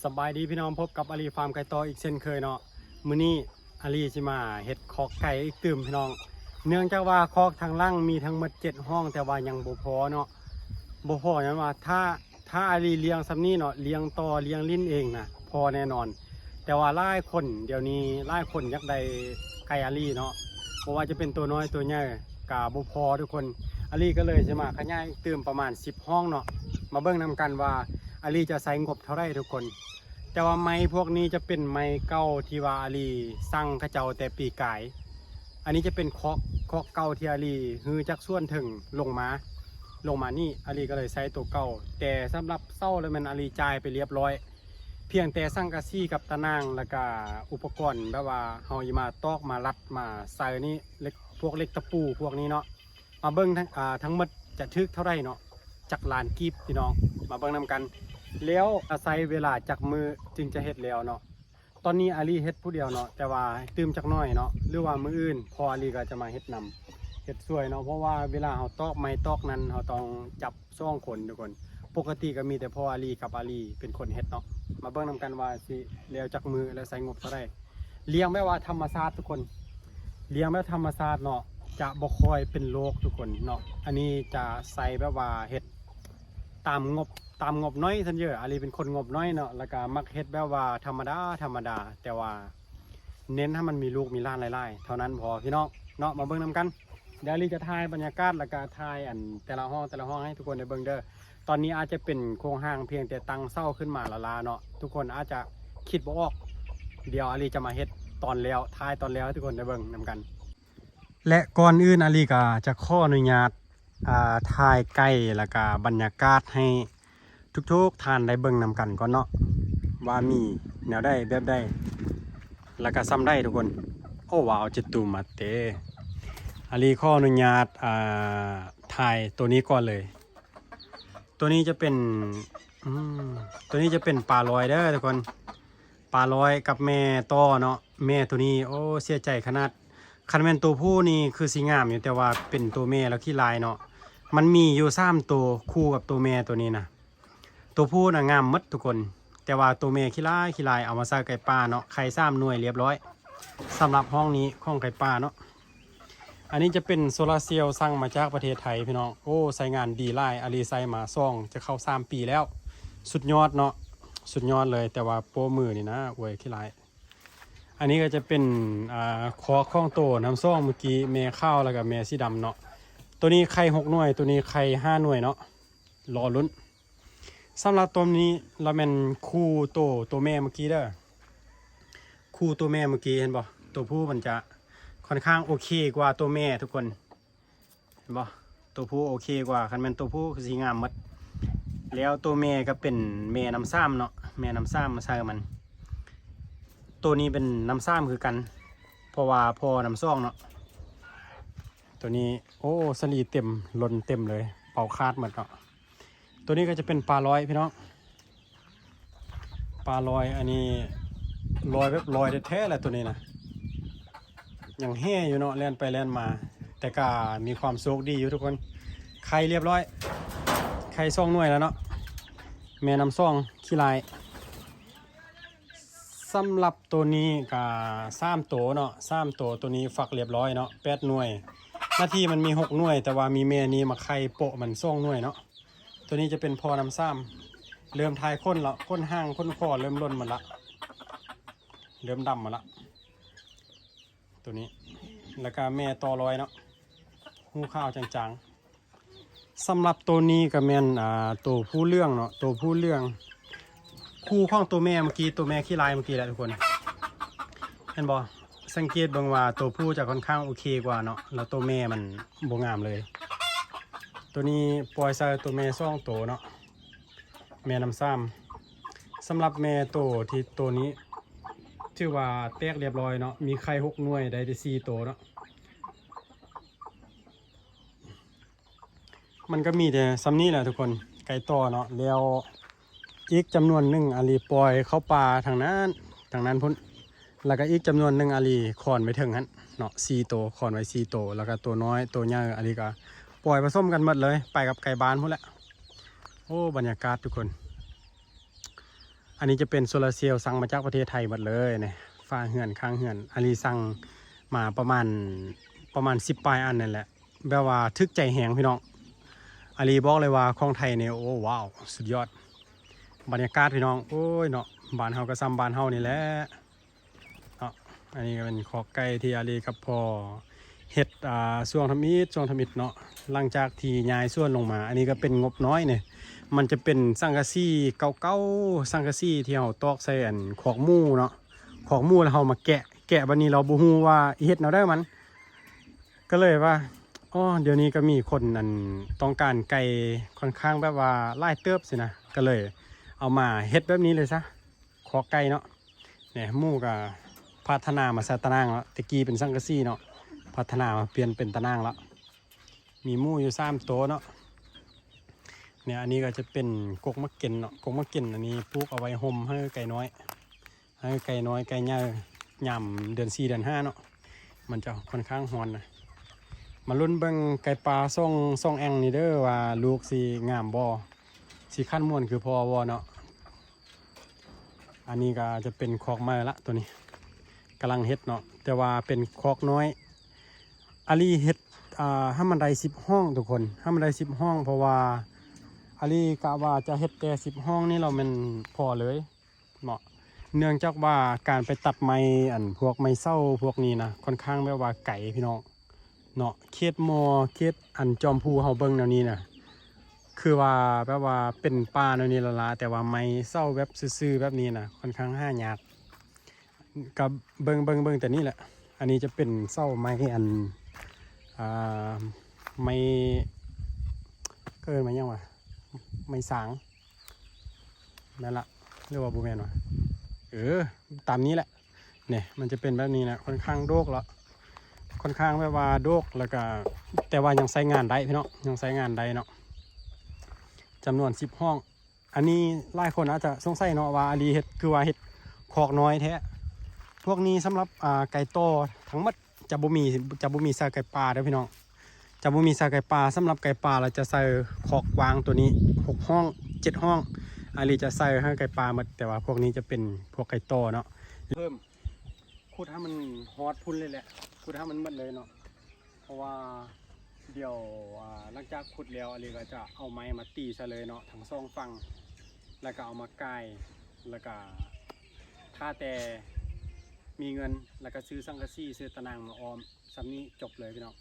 ສະບາຍດີພີ່ນ້ອງ, ພົບກັບອາລີຟາມໄກ່ຕໍ່ອີກເຊັ່ນເຄີຍເນາະ. ມື້ນີ້ອາລີຊິມາເຮັດຄອກໄກ່ອີກຕື່ມພີ່ນ້ອງ, ເນື່ອງຈາກວ່າຄອກທາງຫຼັງມີທັງໝົດເຈັດຫ້ອງ ແຕ່ວ່າຍັງບໍ່ພໍເນາະ, ບໍ່ພໍຍ້ອນວ່າຖ້າ ຖ້າອາລີລ້ຽງສ່ຳນີ້ເນາະ, ລ້ຽງຕໍ່ລ້ຽງຫຼິ້ນເອງນະ ພໍແນ່ນອນ. ແຕ່ວ່າຫຼາຍຄົນ ດຽວນີ້ຫຼາຍຄົນຢາກໄດ້ໄກ່ອາລີເນາະ, ບໍ່ວ່າຈະເປັນໂຕນ້ອຍໂຕໃຫຍ່ກະບໍ່ພໍທຸກຄົນ. ອາລີກໍເລີຍຊິມາຂະຫຍາຍຕື່ມປະມານສິບຫ້ອງເນາະ, ມາເບິ່ງນຳກັນວ່າອາລີຈະໃຊ້ງົບເທົ່າໃດທຸກຄົນ. ແຕ່ວ່າໄມ້ພວກນີ້ຈະເປັນໄມ້ເກົ່າທີ່ວ່າອາລີສັ່ງເຂົາເຈົ້າແຕ່ປີກາຍ. ອັນນີ້ຈະເປັນຄອກ ຄອກເກົ່າທີ່ອາລີຮື້ຈາກສ່ວນເທິງລົງມາ ລົງມານີ້ ອາລີກໍເລີຍໃຊ້ໂຕເກົ່າ. ແຕ່ສຳລັບເສົາແລ້ວແມ່ນອາລີຈ່າຍໄປລຽບລ້ອຍ, ພຽງແຕ່ສັງກະສີກັບຕະໜ່າງ ແລ້ວກະອຸປະກອນແບບວ່າເຮົາຊິມາຕອກ ມາລັດ ມາໃສ່ນີ້ ເຫຼັກ ພວກເຫຼັກຕະປູພວກນີ້ເນາະ. ມາເບິ່ງທັງ ອ່າ ທັງໝົດຈະຖືກເທົ່າໃດເນາະ, ຈັກລ້ານກີບພີ່ນ້ອງ, ມາເບິ່ງນຳກັນ. ແລ້ວອາໄສເວລາຈັກມື້ຈຶ່ງຈະເຮັດແລ້ວເນາະ? ຕອນນີ້ອາລີເຮັດຜູ້ດຽວເນາະ, ແຕ່ວ່າຕື່ມຈັກໜ້ອຍເນາະ, ຫຼືວ່າມື້ອື່ນພໍ່ອາລີກໍຈະມາເຮັດນຳ ເຮັດຊ່ວຍເນາະ. ເພາະວ່າເວລາເຮົາຕອກໄມ້ຕອກນັ້ນ ເຮົາຕ້ອງຈັບສອງຄົນທຸກຄົນ. ປົກກະຕິກໍມີແຕ່ພໍ່ອາລີກັບອາລີເປັນຄົນເຮັດເນາະ. ມາເບິ່ງນຳກັນວ່າຊິແລ້ວຈັກມື້ ແລະໃຊ້ງົບເທົ່າໃດ. ລ້ຽງແບບວ່າທຳມະຊາດທຸກຄົນ, ລ້ຽງແບບທຳມະຊາດເນາະ, ຈະບໍ່ຄ່ອຍເປັນໂລກທຸກຄົນເນາະ. ອັນນີ້ຈະໃຊ້ແບບວ່າເຮັດຕາມງົບ ຕາມງົບໜ້ອຍຊັ້ນເດີ້. ອາລີເປັນຄົນງົບໜ້ອຍເນາະ, ແລ້ວກໍມັກເຮັດແບບວ່າທຳມະດາ ທຳມະດາ ແຕ່ວ່າເນັ້ນໃຫ້ມັນມີລູກມີຫຼານຫຼາຍໆ ເທົ່ານັ້ນພໍພີ່ນ້ອງເນາະ. ມາເບິ່ງນຳກັນ, ດຽວອາລີຈະຖ່າຍບັນຍາກາດ ແລ້ວກໍຖ່າຍອັນແຕ່ລະຫ້ອງ ແຕ່ລະຫ້ອງໃຫ້ທຸກຄົນໄດ້ເບິ່ງເດີ້. ຕອນນີ້ອາດຈະເປັນໂຄງຮ່າງພຽງແຕ່ຕັ້ງເສົາຂຶ້ນມາລ້າໆເນາະ, ທຸກຄົນອາດຈະຄິດບໍ່ອອກ. ດຽວອາລີຈະມາເຮັດຕອນແລ້ວ ຖ່າຍຕອນແລ້ວໃຫ້ທຸກຄົນໄດ້ເບິ່ງນຳກັນ. ແລະ ກ່ອນອື່ນອາລີກໍຈະຂໍອະນຸຍາດ ອ່າ ຖ່າຍໄກ່ ແລ້ວກະບັນຍາກາດໃຫ້ທຸກໆທ່ານໄດ້ເບິ່ງນຳກັນກ່ອນເນາະ ວ່າມີແນວໃດແບບໃດ ແລ້ວກະສ່ຳໃດທຸກຄົນ. ໂອ້ ວ້າວ ເຈັດຕູມາເຕ. ອາລີຂໍອະນຸຍາດ ອ່າ ຖ່າຍໂຕນີ້ກ່ອນເລີຍ. ໂຕນີ້ຈະເປັນ ອືມ ໂຕນີ້ຈະເປັນປາລອຍເດີ້ທຸກຄົນ. ປາລອຍກັບແມ່ຕໍ່ເນາະ. ແມ່ໂຕນີ້ ໂອ້ ເສຍໃຈຂະໜາດ. ຄັນແມ່ນໂຕຜູ້ນີ້ຄືຊິງາມຢູ່, ແຕ່ວ່າເປັນໂຕແມ່ແລ້ວຂີ້ລາຍເນາະ. ມັນມີຢູ່ສາມໂຕຄູ່ກັບໂຕແມ່ໂຕນີ້ນະ. ໂຕຜູ້ນະງາມໝົດທຸກຄົນ, ແຕ່ວ່າໂຕແມ່ຂີ້ລາຍ ຂີ້ລາຍ. ເອົາມາໃສ່ໄກ່ປ່າເນາະ, ໄຂ່ສາມໜ່ວຍລຽບລ້ອຍ. ສຳລັບຫ້ອງນີ້ຂອງໄກ່ປ່າເນາະ. ອັນນີ້ຈະເປັນໂຊລາເຊວ ສັ່ງມາຈາກປະເທດໄທພີ່ນ້ອງ. ໂອ້ ໃຊ້ງານດີຫຼາຍ, ອາລີໃຊ້ມາສອງ ຈະເຂົ້າສາມປີແລ້ວ. ສຸດຍອດເນາະ, ສຸດຍອດເລີຍ. ແຕ່ວ່າໂປ້ມືນີ້ນະ ອວຍຂີ້ລາຍ. ອັນນີ້ກໍຈະເປັນ ອ່າ ຄອກຂອງໂຕນ້ຳສອງເມື່ອກີ້ ແມ່ຂາວ ແລ້ວກໍແມ່ສີດຳເນາະ. ໂຕນີ້ໄຂ່ຫົກໜ່ວຍ, ໂຕນີ້ໄຂ່ຫ້າໜ່ວຍເນາະ, ລໍລຸ້ນ. ສຳລັບໂຕນີ້ລະແມ່ນຄູ່ໂຕ ໂຕແມ່ເມື່ອກີ້ເດີ້, ຄູ່ໂຕແມ່ເມື່ອກີ້ ເຫັນບໍ່? ໂຕຜູ້ມັນຈະຄ່ອນຂ້າງໂອເຄກວ່າໂຕແມ່ທຸກຄົນ. ເຫັນບໍ່? ໂຕຜູ້ໂອເຄກວ່າ, ຄັນແມ່ນໂຕຜູ້ຄືຊິງາມໝົດ. ແລ້ວໂຕແມ່ກໍເປັນແມ່ນ້ຳສາມເນາະ, ແມ່ນ້ຳສາມມາໃສ່ມັນ. ໂຕນີ້ເປັນນ້ຳສາມຄືກັນ ເພາະວ່າພໍ່ນ້ຳສອງເນາະ. ໂຕນີ້ ໂອ້ ສາລີເຕັມ ຫຼົ່ນເຕັມເລີຍ, ເປົ່າຂາດໝົດເນາະ. ໂຕນີ້ກໍຈະເປັນປາລອຍພີ່ນ້ອງ. ປາລອຍ ອັນນີ້ລອຍແບບລອຍແທ້ໆແຫຼະໂຕນີ້ນະ, ຍັງແຮ່ຢູ່ເນາະ ແລ່ນໄປແລ່ນມາ, ແຕ່ກະມີຄວາມໂຊກດີຢູ່ທຸກຄົນ. ໄຂ່ລຽບລ້ອຍ, ໄຂ່ສອງໜ່ວຍແລ້ວເນາະ, ແມ່ນ້ຳສອງຂີ້ລາຍ. ສຳລັບໂຕນີ້ກະສາມໂຕເນາະ, ສາມໂຕ, ໂຕນີ້ຟັກລຽບລ້ອຍເນາະ ແປດໜ່ວຍ, ໜ້າທີ່ມັນມີຫົກໜ່ວຍ, ແຕ່ວ່າມີແມ່ນີ້ມາໄຂ່ໂປະມັນສອງໜ່ວຍເນາະ. ໂຕນີ້ຈະເປັນພໍ່ນ້ຳສາມ, ເລີ່ມຖ່າຍຂົນລະ, ຂົນຫາງຂົນຄໍເລີ່ມຫຼົ່ນໝົດລະ, ເລີ່ມດຳໝົດລະ ໂຕນີ້. ແລ້ວກະແມ່ຕໍ່ລອຍເນາະ, ຫູຂາວຈາງໆ. ສຳລັບໂຕນີ້ກະແມ່ນ ອ່າ ໂຕຜູ້ເຫຼືອງເນາະ, ໂຕຜູ້ເຫຼືອງ ຄູ່ຂອງໂຕແມ່ເມື່ອກີ້, ໂຕແມ່ຂີ້ລາຍເມື່ອກີ້ແຫຼະທຸກຄົນ. ເຫັນບໍ່? ສັງເກດເບິ່ງວ່າໂຕຜູ້ຈະຄ່ອນຂ້າງໂອເຄກວ່າເນາະ, ແລ້ວໂຕແມ່ມັນບໍ່ງາມເລີຍ. ໂຕນີ້ປ່ອຍໃສ່ໂຕແມ່ສອງໂຕເນາະ, ແມ່ນ້ຳສາມ. ສຳລັບແມ່ໂຕທີ່ໂຕນີ້ຖືວ່າແຕກລຽບລ້ອຍເນາະ, ມີໄຂ່ຫົກໜ່ວຍ ໄດ້ແຕ່ສີ່ໂຕເນາະ. ມັນກໍມີແຕ່ສ່ຳນີ້ແຫຼະທຸກຄົນ, ໄກ່ຕໍ່ເນາະ. ແລ້ວອີກຈຳນວນໜຶ່ງອາລີປ່ອຍເຂົ້າປ່າທາງນັ້ນ, ທາງນັ້ນພຸ້ນ. ແລ້ວກໍອີກຈຳນວນໜຶ່ງອາລີຄອນໄວ້ເທິງຫັ້ນເນາະ, ສີ່ໂຕ, ຄອນໄວ້ສີ່ໂຕ. ແລ້ວກໍໂຕນ້ອຍໂຕໃຫຍ່ອາລີກໍປ່ອຍປະສົມກັນໝົດເລີຍ, ໄປກັບໄກ່ບ້ານພຸ້ນແຫຼະ. ໂອ້ ບັນຍາກາດທຸກຄົນ. ອັນນີ້ຈະເປັນໂຊລາເຊວ ສັ່ງມາຈາກປະເທດໄທໝົດເລີຍນີ້ ຝາເຮືອນ ຂ້າງເຮືອນ ອາລີສັ່ງມາປະມານ ປະມານສິບປາຍອັນນັ້ນແຫຼະ ແບບວ່າຖືກໃຈແຮງພີ່ນ້ອງ ອາລີບອກເລີຍວ່າຂອງໄທນີ້ ໂອ້ ວ້າວ ສຸດຍອດ ບັນຍາກາດພີ່ນ້ອງ ໂອ້ຍເນາະ ບ້ານເຮົາກໍສ່ຳບ້ານເຮົານີ້ແຫຼະ ເນາະ ອັນນີ້ກໍເປັນຄອກໄກ່ທີ່ອາລີກັບພໍ່ເຮັດ ອ່າ ຊ່ວງທຳອິດ ຊ່ວງທຳອິດເນາະ ຫຼັງຈາກທີ່ຍ້າຍສວນລົງມາ ອັນນີ້ກໍເປັນງົບນ້ອຍນີ້ ມັນຈະເປັນສັງກະສີເກົ່າໆ ສັງກະສີທີ່ເຮົາຕອກໃສ່ອັນຄອກໝູເນາະ ຄອກໝູແລ້ວເຮົາມາແກະ ແກະບາດນີ້ເຮົາບໍ່ຮູ້ວ່າເຮັດແນວໃດມັນ ກໍເລີຍວ່າ ອໍ ດຽວນີ້ກໍມີຄົນອັນຕ້ອງການໄກ່ຄ່ອນຂ້າງແບບວ່າຫຼາຍເຕີບຊີ້ນະ ກໍເລີຍເອົາມາເຮັດແບບນີ້ເລີຍຊະ ຄອກໄກ່ເນາະ ນີ້ໝູກໍພັດທະນາມາໃສ່ຕາໜ່າງແລ້ວ ແຕ່ກີ້ເປັນສັງກະສີເນາະ ພັດທະນາມາປ່ຽນເປັນຕາໜ່າງແລ້ວ ມີໝູຢູ່ສາມໂຕເນາະ ນີ້ ອັນນີ້ກໍຈະເປັນກົກໝາກເກັນເນາະ ກົກໝາກເກັນອັນນີ້ປູກເອົາໄວ້ຮົ່ມໃຫ້ໄກ່ນ້ອຍ ໃຫ້ໄກ່ນ້ອຍໄກ່ໃຫຍ່ ຍາມເດືອນສີ່ເດືອນຫ້າເນາະ ມັນຈະຄ່ອນຂ້າງຮ້ອນນະ ມາລຸ້ນເບິ່ງໄກ່ປ່າສອງ ສອງແອ່ງນີ້ເດີ ວ່າລູກຊິງາມບໍ່ ຊິຂັນມ່ວນຄືພໍ່ບໍ່ເນາະ ອັນນີ້ກໍຈະເປັນຄອກໃໝ່ລະ ໂຕນີ້ກຳລັງເຮັດເນາະ ແຕ່ວ່າເປັນຄອກນ້ອຍ ອາລີເຮັດ ອ່າ ໃຫ້ມັນໄດ້ສິບຫ້ອງທຸກຄົນ ໃຫ້ມັນໄດ້ສິບຫ້ອງ ເພາະວ່າອາລີກະວ່າຈະເຮັດແຕ່ສິບຫ້ອງນີ້ແລ້ວແມ່ນພໍເລີຍເນາະ ເນື່ອງຈາກວ່າການໄປຕັດໄມ້ ອັນພວກໄມ້ເສົາພວກນີ້ນະ ຄ່ອນຂ້າງແບບວ່າໄກພີ່ນ້ອງເນາະ ເຂດໝໍ້ ເຂດອັນຈອມພູເຮົາເບິ່ງແນວນີ້ນະ ຄືວ່າແບບວ່າເປັນປ່າແນວນີ້ລະລະ ແຕ່ວ່າໄມ້ເສົາແບບຊື່ໆແບບນີ້ນະ ຄ່ອນຂ້າງຫາຍາກ ກໍເບິ່ງ ເບິ່ງ ເບິ່ງແຕ່ນີ້ແຫຼະ ອັນນີ້ຈະເປັນເສົາໄມ້ອັນ ອ່າ ໄມ້ ເອີ້ນວ່າຫຍັງວະ ໄມ້ສາງ ແມ່ນລະ ຫຼືວ່າບໍ່ແມ່ນວະ ເອີ ຕາມນີ້ແຫຼະ ນີ້ ມັນຈະເປັນແບບນີ້ນະ ຄ່ອນຂ້າງໂດກລະ ຄ່ອນຂ້າງແບບວ່າໂດກ ແລ້ວກະ ແຕ່ວ່າຍັງໃຊ້ງານໄດ້ພີ່ນ້ອງ ຍັງໃຊ້ງານໄດ້ເນາະ ຈຳນວນສິບຫ້ອງ ອັນນີ້ຫຼາຍຄົນອາດຈະສົງໄສເນາະວ່າອາລີເຮັດ ຄືວ່າເຮັດຄອກນ້ອຍແທ້ ພວກນີ້ສຳລັບ ອ່າ ໄກ່ຕໍ່ທັງໝົດ ຈະບໍ່ມີ ຈະບໍ່ມີໃສ່ໄກ່ປ່າເດີພີ່ນ້ອງ ຈະບໍ່ມີໃສ່ໄກ່ປ່າ ສຳລັບໄກ່ປ່າລະຈະໃສ່ຄອກກວ້າງໂຕນີ້ ຫົກຫ້ອງ ເຈັດຫ້ອງ ອາລີຈະໃສ່ໃຫ້ໄກ່ປ່າໝົດ ແຕ່ວ່າພວກນີ້ຈະເປັນພວກໄກ່ຕໍ່ເນາະ ເພີ່ມ ຂຸດໃຫ້ມັນຮອດພຸ້ນເລີຍແຫຼະ ຂຸດໃຫ້ມັນໝົດເລີຍເນາະ ເພາະວ່າດຽວ ອ່າ ຫຼັງຈາກຂຸດແລ້ວ ອາລີກໍຈະເອົາໄມ້ມາຕີໃສ່ເລີຍເນາະ ທັງສອງຝັ່ງ ແລ້ວກໍເອົາມາກ່າຍ ແລ້ວກໍຖ້າແຕ່ມີເງິນ ແລ້ວກໍຊື້ສັງກະສີ ຊື້ຕາໜ່າງມາອ້ອມ ສ່ຳນີ້ຈົບເລີຍພີ່ນ້ອງ.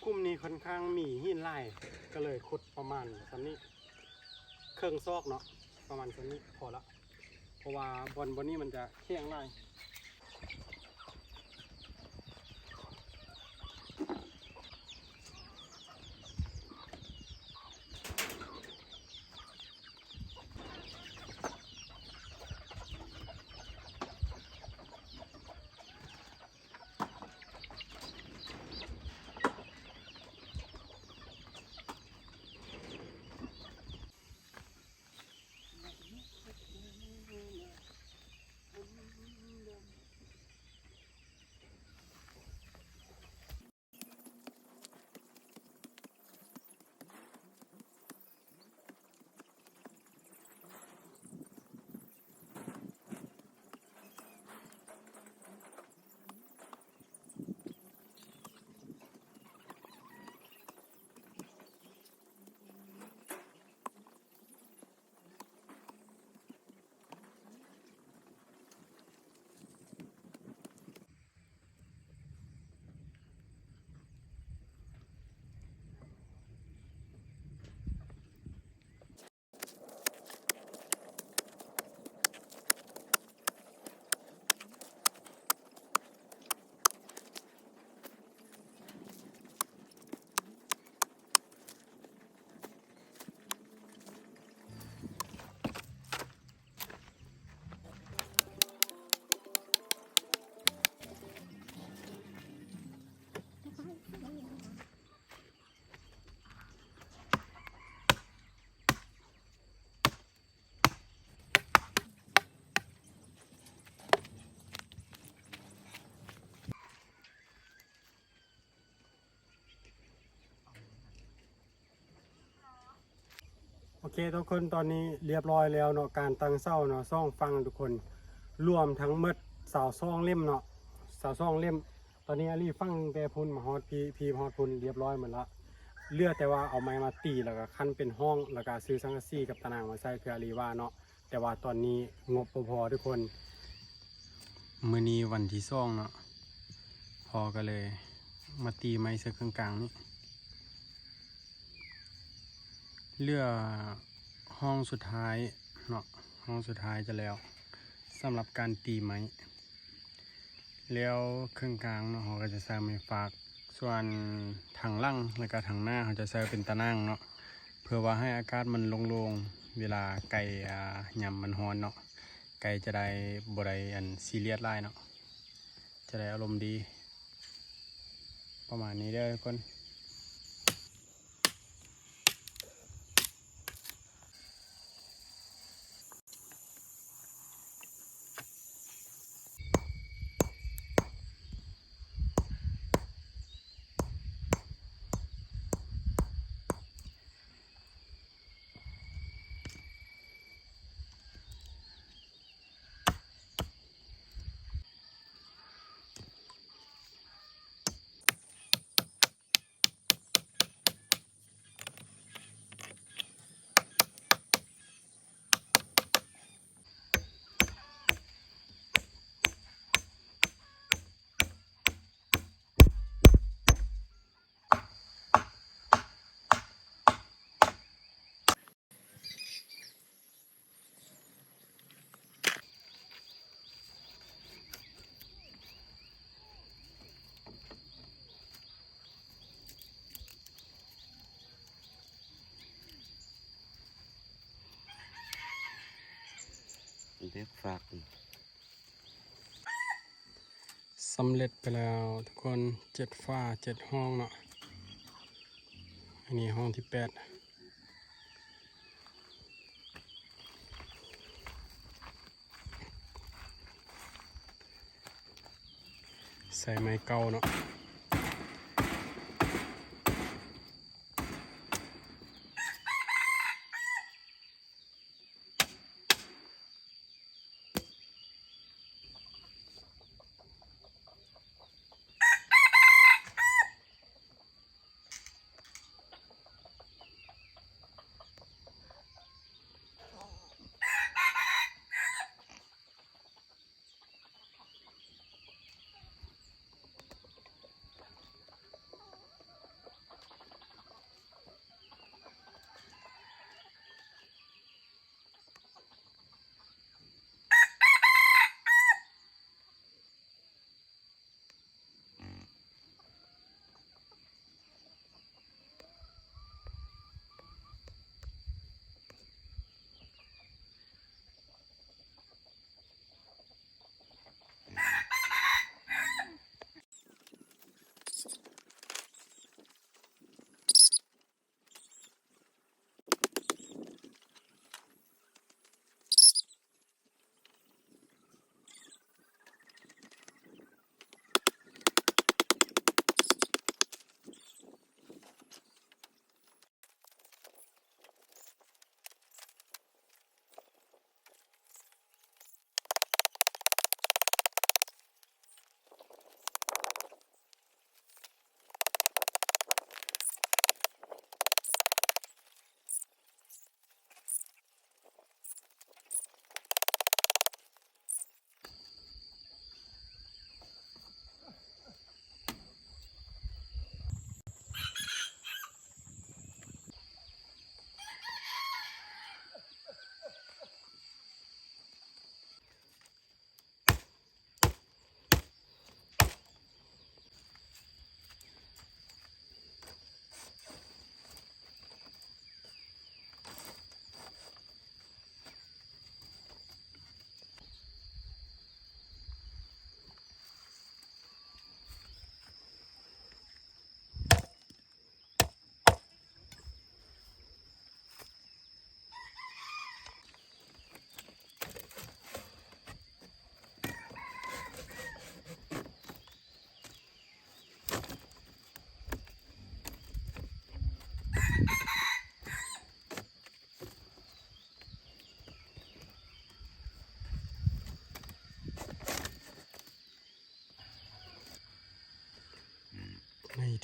ຂຸມນີ້ຄ່ອນຂ້າງມີຫີນຫຼາຍ ກໍເລີຍຂຸດປະມານສ່ຳນີ້ ເຄິ່ງຊອກເນາະ ປະມານສ່ຳນີ້ພໍລະ ເພາະວ່າບ່ອນ ບ່ອນນີ້ມັນຈະແຂງຫຼາຍ. ເ ໂອເຄທຸກຄົນ ຕອນນີ້ລຽບຮ້ອຍແລ້ວເນາະ ການຕັ້ງເສົາເນາະ ສອງຝັ່ງທຸກຄົນ ລວມທັງໝົດຊາວສອງເຫຼັ້ມເນາະ ຊາວສອງເຫຼັ້ມ. ຕອນນີ້ອາລີຝັງແຕ່ພຸ້ນມາຮອດພີ້ ພີ້ມາຮອດພຸ້ນ ລຽບຮ້ອຍໝົດລະ ເຫຼືອແຕ່ວ່າເອົາໄມ້ມາຕີ ແລ້ວກະຂັ້ນເປັນຫ້ອງ ແລ້ວກະຊື້ສັງກະສີກັບຕາໜ່າງມາໃສ່ ຄືອາລີວ່າເນາະ. ແຕ່ວ່າຕອນນີ້ງົບບໍ່ພໍທຸກຄົນ ມື້ນີ້ວັນທີສອງເນາະ ພໍ່ກະເລີຍມາຕີໄມ້ໃສ່ເຄິ່ງກາງນີ້. ເຫຼືອຫ້ອງສຸດທ້າຍເນາະ ຫ້ອງສຸດທ້າຍຈະແລ້ວ ສຳລັບການຕີໄມ້ ແລ້ວເຄິ່ງກາງເນາະ ເຮົາກະຈະໃສ່ໄມ້ຟາກ ສ່ວນທາງຫຼັງ ແລ້ວກະທາງໜ້າ ເຮົາຈະໃສ່ເປັນຕາໜ່າງເນາະ ເພື່ອວ່າໃຫ້ອາກາດມັນໂລ່ງໆ ເວລາໄກ່ ອາ ຍາມມັນຮ້ອນເນາະ ໄກ່ຈະໄດ້ບໍ່ໄດ້ ອັນ ຊີຣຽສຫຼາຍເນາະ ຈະໄດ້ອາລົມດີ. ປະມານນີ້ເດີທຸກຄົນ. ເບກຟາກ ສຳເລັດໄປແລ້ວທຸກຄົນ ເຈັດຝາເຈັດຫ້ອງເນາະ ອັນນີ້ຫ້ອງທີແປດ ໃສ່ໄມ້ເກົ່າເນາະ.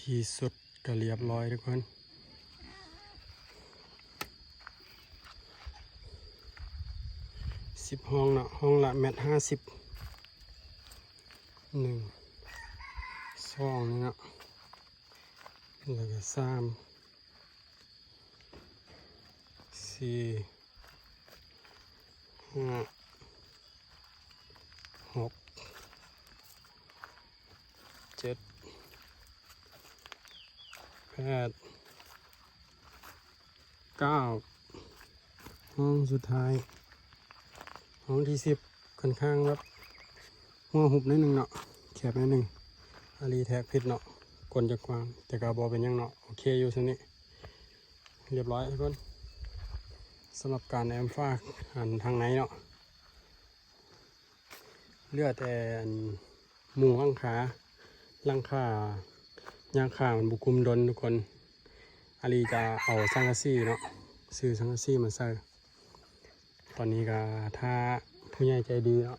ທີ່ສຸດກໍລຽບຮ້ອຍທຸກຄົນ. ສິບຫ້ອງເນາະ, ຫ້ອງລະແມັດຫ້າສິບ ໜຶ່ງ ສອງ ນີ້ເນາະ ແລ້ວກໍສາມ ສີ່ ຫ້າ ຫົກ ເຈັດ ແປດ ເກົ້າ ຫ້ອງສຸດທ້າຍ ຫ້ອງທີສິບ ຂ້ອນຂ້າງແບບຫົວຫຸບໜ້ອຍໜຶ່ງເນາະ ແຄບໜ້ອຍໜຶ່ງ ອາລີແທກຜິດເນາະ ກົ້ນຈະກວ້າງ ແຕ່ກໍບໍ່ເປັນຫຍັງເນາະ ໂອເຄຢູ່ສ່ຳນີ້ ລຽບຮ້ອຍທຸກຄົນ ສຳລັບການແອ້ມຝາອັນທາງໃນເນາະ. ເຫຼືອແຕ່ອັນມຸງຫຼັງຄາ ຫຼັງຄາຫຍ້າຄາມັນບໍ່ກຸ້ມດົນທຸກຄົນ ອາລີຈະເອົາສັງກະສີເນາະ ຊື້ສັງກະສີມາໃສ່ ຕອນນີ້ກໍຖ້າຜູ້ໃຫຍ່ໃຈດີເນາະ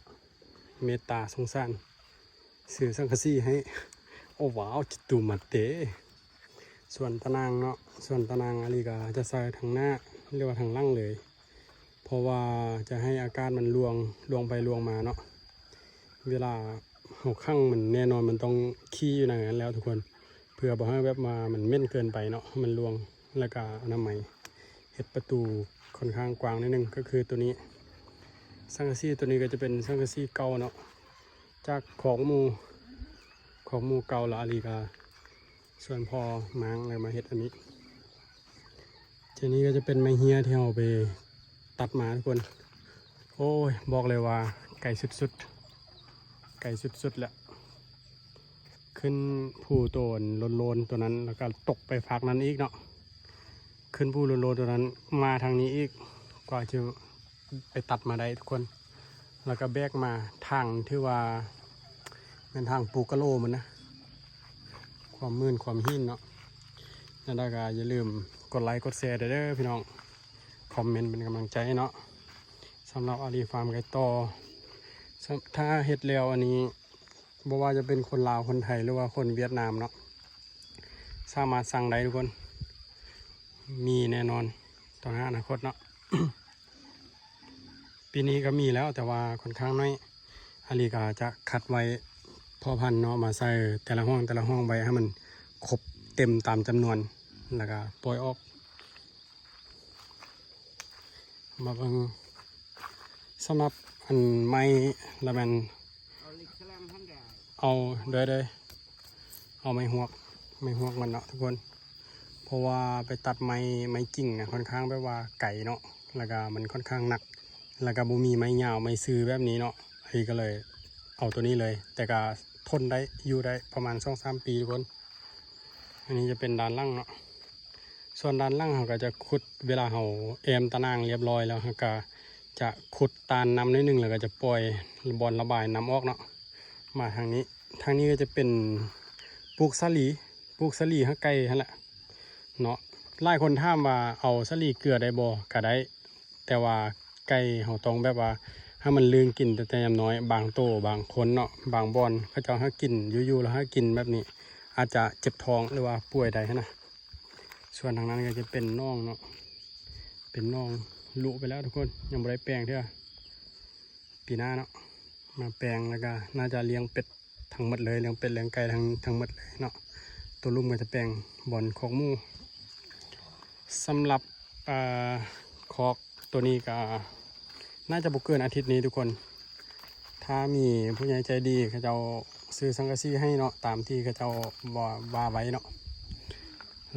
ເມດຕາສົງສານ ຊື້ສັງກະສີໃຫ້ ໂອ້ ວ້າວ ຈິຕູມາເຕ ສ່ວນຕາໜ່າງເນາະ ສ່ວນຕາໜ່າງອາລີກໍຈະໃສ່ທາງໜ້າ ຫຼືວ່າທາງຫຼັງເລີຍ ເພາະວ່າຈະໃຫ້ອາກາດມັນລ່ວງ ລ່ວງໄປລ່ວງມາເນາະ ເວລາເຮົາຂັງມັນແນ່ນອນມັນຕ້ອງຂີ້ຢູ່ໃນນັ້ນແລ້ວທຸກຄົນ ເພື່ອບໍ່ໃຫ້ແບບວ່າມັນເໝັນເກີນໄປເນາະ ໃຫ້ມັນລ່ວງ ແລ້ວກໍອະນາໄມ ເຮັດປະຕູຂ້ອນຂ້າງກວ້າງໜ້ອຍໜຶ່ງ ກໍຄືໂຕນີ້ ສັງກະສີໂຕນີ້ກໍຈະເປັນສັງກະສີເກົ່າເນາະ ຈາກຄອກໝູ ຄອກໝູເກົ່າ ແລ້ວອາລີກໍຊວນພໍ່ມ້າງ ແລ້ວມາເຮັດອັນນີ້ ທີນີ້ກໍຈະເປັນໄມ້ເຮ້ຍທີ່ເຮົາໄປຕັດມາທຸກຄົນ ໂອ້ຍ ບອກເລີຍວ່າໄກສຸດໆ ໄກສຸດໆແຫຼະ ຂຶ້ນພູໂຕນໂລນໆໂຕນັ້ນ ແລ້ວກໍຕົກໄປຟາກນັ້ນອີກເນາະ ຂຶ້ນພູໂລນໆໂຕນັ້ນ ມາທາງນີ້ອີກ ກວ່າຈະໄປຕັດມາໄດ້ທຸກຄົນ ແລ້ວກໍແບກມາ ທາງຖືວ່າແມ່ນທາງປູກະໂລມັນນະ ຄວາມມື່ນຄວາມຫີນເນາະ ແນວໃດກໍຢ່າລືມກົດໄລກົດແຊເດີພີ່ນ້ອງ ຄອມເມັນເປັນກຳລັງໃຈເນາະ ສຳລັບອາລີຟາມໄກ່ຕໍ່ ສ- ຖ້າເຮັດແລ້ວອັນນີ້ ບໍ່ວ່າຈະເປັນຄົນລາວ ຄົນໄທ ຫຼືວ່າຄົນຫວຽດນາມເນາະ ສາມາດສັ່ງໄດ້ທຸກຄົນ ມີແນ່ນອນຕໍ່ໜ້າອະນາຄົດເນາະ ປີນີ້ກໍມີແລ້ວ ແຕ່ວ່າຂ້ອນຂ້າງໜ້ອຍ ອາລີກໍຈະຄັດໄວ້ພໍພັນເນາະ ມາໃສ່ແຕ່ລະຫ້ອງ ແຕ່ລະຫ້ອງໄວ້ໃຫ້ມັນຄົບເຕັມຕາມຈຳນວນ ແລ້ວກໍປ່ອຍອອກ ມາເບິ່ງ ສຳລັບອັນໄມ້ລະແມ່ນ ເອົາເດີ ເອົາໄມ້ຮວກ ໄມ້ຮວກມັນເນາະທຸກຄົນ ເພາະວ່າໄປຕັດໄມ້ ໄມ້ຈິງນະ ຂ້ອນຂ້າງແບບວ່າໄກເນາະ ແລ້ວກະມັນຂ້ອນຂ້າງໜັກ ແລ້ວກະບໍ່ມີໄມ້ຍາວໄມ້ຊື່ແບບນີ້ເນາະ ອັນນີ້ກໍເລີຍເອົາໂຕນີ້ເລີຍ ແຕ່ກະທົນໄດ້ ຢູ່ໄດ້ປະມານສອງສາມປີທຸກຄົນ ອັນນີ້ຈະເປັນດ້ານຫຼັງເນາະ ສ່ວນດ້ານຫຼັງເຮົາກໍຈະຂຸດ ເວລາເຮົາແອ້ມຕາໜ່າງລຽບຮ້ອຍແລ້ວ ເຮົາກໍຈະຂຸດຕານນ້ຳໜ້ອຍໜຶ່ງ ແລ້ວກໍຈະປ່ອຍບ່ອນລະບາຍນ້ຳອອກເນາະ ມາທາງນີ້ ທາງນີ້ກໍຈະເປັນປູກສາລີ ປູກສາລີໃຫ້ໄກ່ຫັ້ນແຫຼະເນາະ ຫຼາຍຄົນຖາມວ່າເອົາສາລີເກືອໄດ້ບໍ່? ກໍໄດ້ ແຕ່ວ່າໄກ່ເຮົາຕ້ອງແບບວ່າໃຫ້ມັນລື່ນກິນແຕ່ ແຕ່ຍາມນ້ອຍ ບາງໂຕບາງຄົນເນາະ ບາງບ່ອນເຂົາເຈົ້າໃຫ້ກິນຢູ່ໆ ແລ້ວໃຫ້ກິນແບບນີ້ ອາດຈະເຈັບທ້ອງ ຫຼືວ່າປ່ວຍໄດ້ຫັ້ນນະ ສ່ວນທາງນັ້ນກໍຈະເປັນໜອງເນາະ ເປັນໜອງລຸໄປແລ້ວທຸກຄົນ ຍັງບໍ່ໄດ້ແປງເທື່ອ ປີໜ້າເນາະ ມາແປງ ແລ້ວກໍໜ້າຈະລ້ຽງເປັດທັງໝົດເລີຍ ລ້ຽງເປັດລ້ຽງໄກ່ທັງ ທັງໝົດເລີຍເນາະ ໂຕລຸ່ມກໍຈະແປງບ່ອນຄອກໝູ ສຳລັບ ເອີ ຄອກໂຕນີ້ກໍໜ້າຈະບໍ່ເກີນອາທິດນີ້ທຸກຄົນ ຖ້າມີຜູ້ໃຫຍ່ໃຈດີເຂົາເຈົ້າຊື້ສັງກະສີໃຫ້ເນາະ ຕາມທີ່ເຂົາເຈົ້າວ່າ ວ່າໄວ້ເນາະ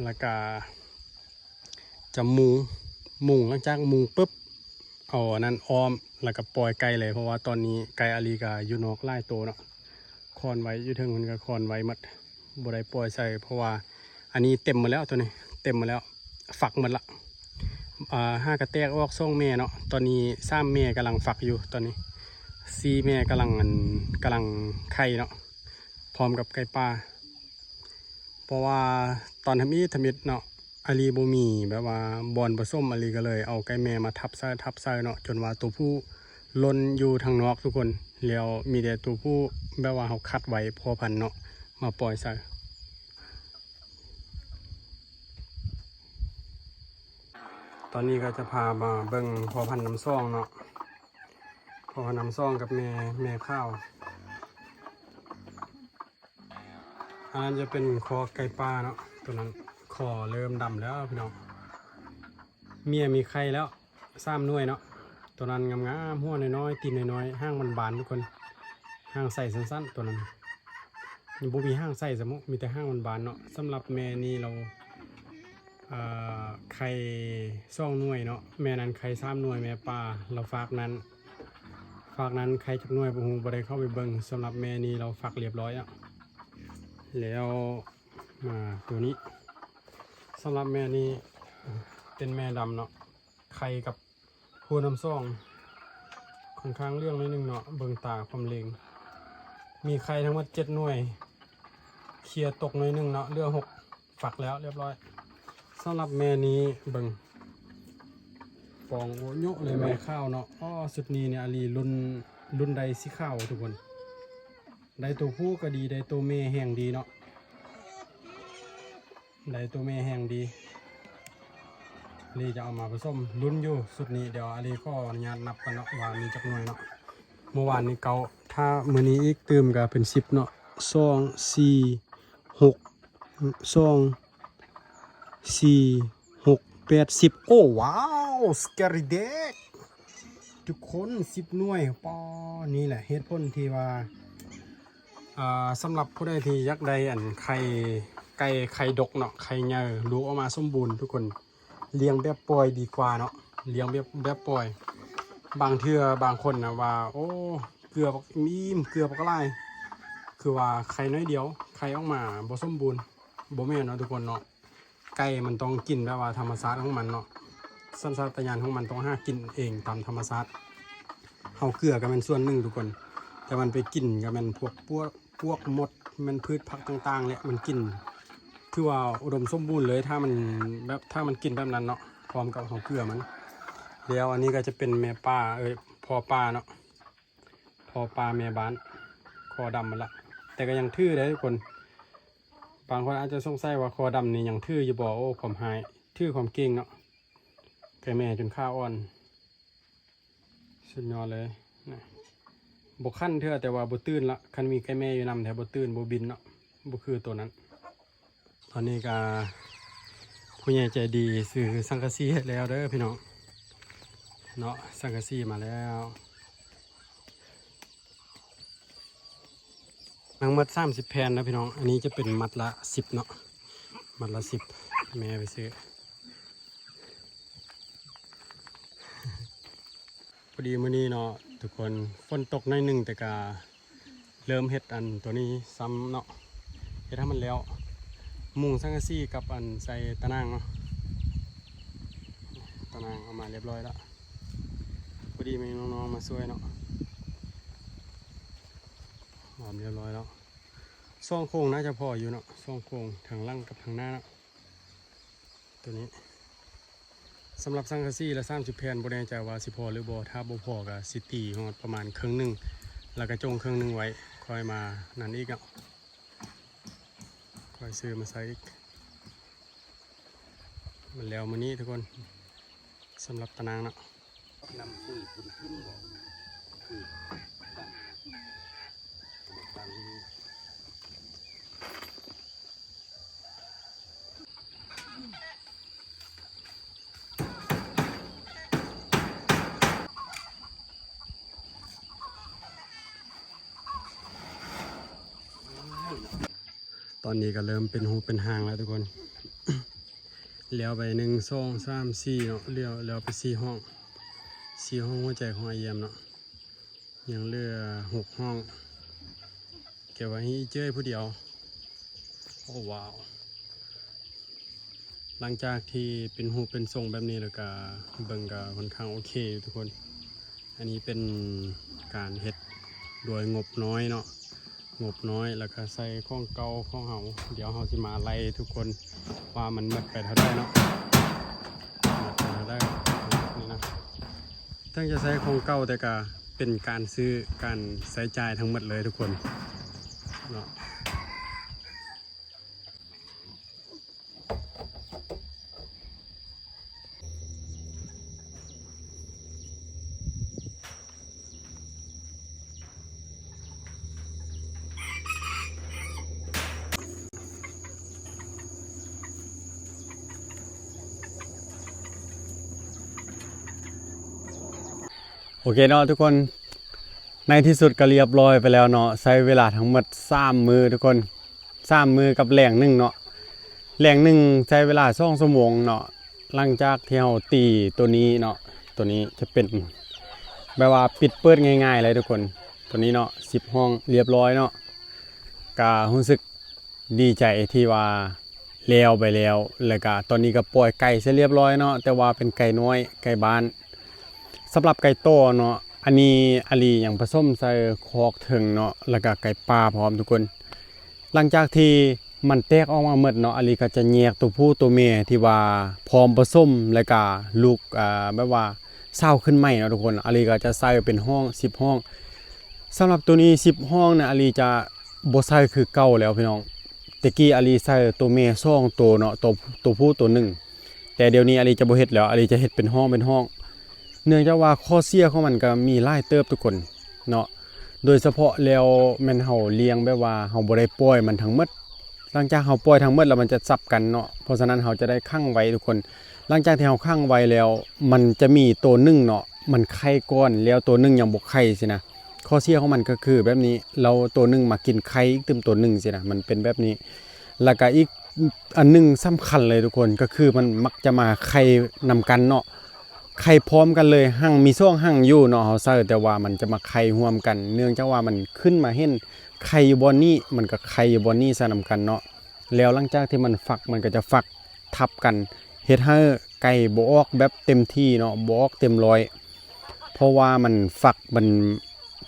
ແລ້ວກະຈະມຸງ ມຸງ ຫຼັງຈາກມຸງປຶບ ເອົາອັນນັ້ນອ້ອມ ແລ້ວກະປ່ອຍໄກ່ເລີຍ ເພາະວ່າຕອນນີ້ໄກ່ອາລີກະຢູ່ນອກຫຼາຍໂຕເນາະ ຄອນໄວ້ຢູ່ເທິງ ເພິ່ນກໍຄອນໄວ້ໝົດ ບໍ່ໄດ້ປ່ອຍໃສ່ ເພາະວ່າອັນນີ້ເຕັມໝົດແລ້ວ ໂຕນີ້ເຕັມໝົດແລ້ວ ຟັກໝົດລະ ອ່າ ຫາກະແຕກອອກສອງແມ່ເນາະ ຕອນນີ້ສາມແມ່ກຳລັງຟັກຢູ່ ຕອນນີ້ສີ່ແມ່ກຳລັງ ອັນ ກຳລັງໄຂ່ເນາະ ພ້ອມກັບໄກ່ປ່າ ເພາະວ່າຕອນທຳອິດທຳອິດເນາະ ອາລີບໍ່ມີແບບວ່າບ່ອນປະສົມ ອາລີກໍເລີຍເອົາໄກ່ແມ່ມາທັບໃສ່ ທັບໃສ່ເນາະ ຈົນວ່າໂຕຜູ້ຫຼົ່ນຢູ່ທາງນອກທຸກຄົນ ແລ້ວມີແຕ່ໂຕຜູ້ແບບວ່າເຮົາຄັດໄວ້ພໍພັນເນາະ ມາປ່ອຍໃສ່ ຕອນນີ້ກໍຈະພາມາເບິ່ງພໍ່ພັນນ້ຳຊອງເນາະ, ພໍ່ພັນນ້ຳຊອງກັບແມ່ ແມ່ຂາວ. ອັນນັ້ນຈະເປັນຄອກໄກ່ປ່າເນາະ, ຕົວນັ້ນຂໍເລີ່ມດຳແລ້ວພີ່ນ້ອງ, ເມຍມີໄຂ່ແລ້ວ ສາມໜ່ວຍເນາະ. ຕົວນັ້ນງາມໆ ຫົວນ້ອຍໆ ຕີນນ້ອຍໆ ຫາງບານໆ ທຸກຄົນ, ຫາງໃສສັ້ນໆ ຕົວນັ້ນ. ຍັງບໍ່ມີຫາງໃສຊ້ຳ, ມີແຕ່ຫາງບານໆເນາະ. ສຳລັບແມ່ນີ້ລາວ ອ່າ ໄຂ່ສອງໜ່ວຍເນາະ, ແມ່ນັ້ນໄຂ່ສາມໜ່ວຍ, ແມ່ປ່າລາວຟາກນັ້ນ ຟາກນັ້ນໄຂ່ຈັກໜ່ວຍບໍ່ຮູ້, ບໍ່ໄດ້ເຂົ້າໄປເບິ່ງ. ສຳລັບແມ່ນີ້ລາວຟັກລຽບຮ້ອຍແລ້ວ. ແລ້ວມາຕົວນີ້, ສຳລັບແມ່ນີ້ເປັນແມ່ດຳເນາະ, ໄຂ່ກັບ ໂພນ້ຳຊອງ ຂ້ອນຂ້າງເຫຼືອງໜ້ອຍໜຶ່ງເນາະ, ເບິ່ງຕາຄວາມເລັງ. ມີໄຂ່ທັງໝົດເຈັດໜ່ວຍ, ເຄຍຕົກໜ້ອຍໜຶ່ງເນາະ, ເຫຼືອຫົກ, ຟັກແລ້ວລຽບຮ້ອຍ. ສຳລັບແມ່ນີ້ເບິ່ງ ຟອງໂອໂຍະເລີຍ, ແມ່ຂາວເນາະ. ອໍ ຊຸດນີ້ນີ້ອາລີລຸ້ນ ລຸ້ນໄດ້ສີຂາວທຸກຄົນ, ໄດ້ໂຕຜູ້ກໍດີ, ໄດ້ໂຕແມ່ແຮງດີເນາະ. ໄດ້ໂຕແມ່ແຮງດີ, ລີຈະເອົາມາປະສົມລຸ້ນຢູ່ຊຸດນີ້. ດຽວອາລີຂໍອະນຸຍາດນັບກ່ອນເນາະ ວ່າມີຈັກໜ່ວຍເນາະ. ເມື່ອວານນີ້ເກົ້າ, ຖ້າມື້ນີ້ອີກຕື່ມກໍເປັນສິບເນາະ, ສອງ ສີ່ ຫົກ ສອງ ສີ່ ຫົກ ແປດ ສິບ. ໂອ້ ວ້າວ ສະແກຣີເດັກ ທຸກຄົນ, ສິບໜ່ວຍ. ປໍ ນີ້ແຫຼະເຫດຜົນທີ່ວ່າ ອ່າ ສຳລັບຜູ້ໃດທີ່ຢາກໄດ້ອັນໄຂ່ໄກ່ໄຂ່ດົກເນາະ, ໄຂ່ໃຫຍ່ ລູກອອກມາສົມບູນທຸກຄົນ, ລ້ຽງແບບປ່ອຍດີກວ່າເນາະ, ລ້ຽງແບບ ແບບປ່ອຍ. ບາງເທື່ອບາງຄົນນະວ່າ ໂອ້ ເກືອບັກອີ່ມ ເກືອບັກຫຼາຍ, ຄືວ່າໄຂ່ໜ້ອຍດຽວ ໄຂ່ອອກມາບໍ່ສົມບູນ, ບໍ່ແມ່ນເນາະທຸກຄົນເນາະ. ໄກ່ມັນຕ້ອງກິນແບບວ່າທຳມະຊາດຂອງມັນເນາະ, ສັນຊາດຕະຍານຂອງມັນຕ້ອງຫາກິນເອງຕາມທຳມະຊາດ. ເຮົາເກືອກໍແມ່ນສ່ວນໜຶ່ງທຸກຄົນ, ແຕ່ມັນໄປກິນກໍແມ່ນພວກ ພວກ ພວກມົດ, ແມ່ນພືດຜັກຕ່າງໆແຫຼະ, ມັນກິນ ຖືວ່າອຸດົມສົມບູນເລີຍ ຖ້າມັນແບບ ຖ້າມັນກິນແບບນັ້ນເນາະ, ພ້ອມກັບເຮົາເກືອມັນ. ແລ້ວອັນນີ້ກໍຈະເປັນແມ່ປ່າ ເອີຍ ພໍ່ປ່າເນາະ, ພໍ່ປ່າແມ່ບ້ານ ຄໍດຳໝົດລະ, ແຕ່ກໍຍັງຖືເດ້ທຸກຄົນ. ບາງຄົນອາດຈະສົງໄສວ່າຄໍດຳນີ້ຍັງຖືຢູ່ບໍ່? ໂອ້ ຄວາມຮ້າຍ ຖືຄວາມເກັ່ງເນາະ. ໄກ່ແມ່ຈົນຂາອ່ອນ ສຸດຍອດເລີຍນະ. ບໍ່ຂັນເທື່ອ ແຕ່ວ່າບໍ່ຕື່ນລະ, ຄັນມີໄກ່ແມ່ຢູ່ນຳແທ້ບໍ່ຕື່ນ ບໍ່ບິນເນາະ, ບໍ່ຄືໂຕນັ້ນ. ຕອນນີ້ກະຜູ້ໃຫຍ່ໃຈດີຊື້ສັງກະສີໃຫ້ແລ້ວເດີພີ່ນ້ອງເນາະ, ສັງກະສີມາແລ້ວ. ທັງໝົດສາມສິບແຜ່ນນະພີ່ນ້ອງ, ອັນນີ້ຈະເປັນມັດລະສິບເນາະ, ມັດລະສິບ ແມ່ໄປຊື້. ພໍດີມື້ນີ້ເນາະທຸກຄົນ, ຝົນຕົກໜ້ອຍໜຶ່ງ ແຕ່ກະເລີ່ມເຮັດອັນໂຕນີ້ຊ້ຳເນາະ, ເຮັດໃຫ້ມັນແລ້ວ. ມຸງສັງກະສີກັບອັນໃສ່ຕາໜ່າງເນາະ, ຕາໜ່າງເອົາມາລຽບຮ້ອຍລະ. ພໍດີມີນ້ອງໆມາຊ່ວຍເນາະ, ອ້ອມລຽບຮ້ອຍແລ້ວ. ສອງໂຄງໜ້າຈະພໍຢູ່ເນາະ, ສອງໂຄງ ທາງຫຼັງກັບທາງໜ້າເນາະ. ໂຕນີ້ສຳລັບສັງກະສີລະສາມສິບແຜ່ນ, ບໍ່ແນ່ໃຈວ່າຊິພໍຫຼືບໍ່, ຖ້າບໍ່ພໍກໍຊິຕີຮອດປະມານເຄິ່ງໜຶ່ງ ແລ້ວກໍຈົ່ງເຄິ່ງໜຶ່ງໄວ້, ຄ່ອຍມານັ້ນອີກເນາະ, ຄ່ອຍຊື້ມາໃສ່ອີກ. ມັນແລ້ວມື້ນີ້ທຸກຄົນ, ສຳລັບຕາໜ່າງເນາະ. ນຳປຸ໋ຍບຸນຂຶ້ນບໍ່? ຄືຕັ້ງ ຕັ້ງ ຕອນນີ້ກໍເລີ່ມເປັນຮູບເປັນຮ່າງແລ້ວທຸກຄົນ. ແລ້ວໄປໜຶ່ງ ສອງ ສາມ ສີ່ເນາະ, ແລ້ວ ແລ້ວໄປສີ່ຫ້ອງ, ສີ່ຫ້ອງຫົວໃຈຂອງອາຢຽມເນາະ, ຍັງເຫຼືອຫົກຫ້ອງ, ເກັບໄວ້ໃຫ້ອີເຈ້ຍຜູ້ດຽວ. ໂອ້ ວ້າວ. ຫຼັງຈາກທີ່ເປັນຮູບເປັນຊົງແບບນີ້ແລ້ວກະ ເບິ່ງກະຄ່ອນຂ້າງໂອເຄຢູ່ທຸກຄົນ. ອັນນີ້ເປັນການເຮັດໂດຍງົບນ້ອຍເນາະ, ງົບນ້ອຍ ແລ້ວກະໃສ່ຂອງເກົ່າຂອງເຮົາ. ດຽວເຮົາຊິມາໄລ່ທຸກຄົນວ່າມັນໝົດໄປເທົ່າໃດເນາະ, ໝົດໄປເທົ່າໃດນີ້ນະ. ເຖິງຈະໃຊ້ຂອງເກົ່າ ແຕ່ກະເປັນການຊື້ ການໃຊ້ຈ່າຍທັງໝົດເລີຍທຸກຄົນເນາະ. ເ โอเคเนาะทุกคน ในที่สุดก็เรียบร้อยไปแล้วเนาะ ใช้เวลาทั้งหมดสามมื้อทุกคน สามมื้อกับแล่งหนึ่งเนาะ แล่งหนึ่งใช้เวลาสองชั่วโมงเนาะ หลังจากที่เราตีตัวนี้เนาะ ตัวนี้จะเป็นแบบว่าปิดเปิดง่ายๆเลยทุกคน ตัวนี้เนาะ สิบห้องเรียบร้อยเนาะ ก็รู้สึก ดีใจที่ว่าแล้วไปแล้ว แล้วก็ตอนนี้ก็ปล่อยไก่เสียเรียบร้อยเนาะ แต่ว่าเป็นไก่น้อย ไก่บ้าน สำหรับไก่ต่อเนาะ อันนี้อาลียังผสมใส่คอกเทิงเนาะ แล้วก็ไก่ป่าพร้อมทุกคน หลังจากที่มันแตกออกมาหมดเนาะ อาลีก็จะแยกตัวผู้ตัวแม่ที่ว่าพร้อมผสม แล้วก็ลูก อ่า แบบว่าสาวขึ้นใหม่เนาะทุกคน อาลีก็จะใส่เป็นห้อง สิบห้อง สำหรับตัวนี้ สิบห้องนะ อาลีจะ บ่ใส่คือเก่าแล้วพี่น้อง แต่กี้อาลีใส่ตัวแม่สองตัวเนาะ ตัว ตัวผู้ตัวหนึ่ง แต่เดี๋ยวนี้อาลีจะบ่เฮ็ดแล้ว อาลีจะเฮ็ดเป็นห้องเป็นห้อง เนื่องจากว่าข้อเสียของมันก็มีหลายเติบทุกคนเนาะ โดยเฉพาะแล้วแม่นเฮาเลี้ยงแบบว่าเฮาบ่ได้ปล่อยมันทั้งหมด หลังจากเฮาปล่อยทั้งหมดแล้วมันจะสับกันเนาะ เพราะฉะนั้นเฮาจะได้ขังไว้ทุกคน หลังจากที่เฮาขังไว้แล้ว มันจะมีตัวหนึ่งเนาะ มันไข่ก่อน แล้วตัวหนึ่งยังบ่ไข่ซี้นะ ข้อเสียของมันก็คือแบบนี้ แล้วตัวหนึ่งมากินไข่อีกตื่มตัวหนึ่งซี้นะ มันเป็นแบบนี้ แล้วก็อีกอันหนึ่งสำคัญเลยทุกคน ก็คือมันมักจะมาไข่นำกันเนาะ ไข่พร้อมกันเลย หังมีสองหังอยู่เนาะ เฮาใส่ แต่ว่ามันจะมาไข่ร่วมกัน เนื่องจากว่ามันขึ้นมาเห็นไข่อยู่บ่อนนี้ มันก็ไข่อยู่บ่อนนี้ซะนำกันเนาะ แล้วหลังจากที่มันฟัก มันก็จะฟักทับกัน เฮ็ดให้ไก่บ่ออกแบบเต็มที่เนาะ บ่ออกเต็มร้อย เพราะว่ามันฟัก มัน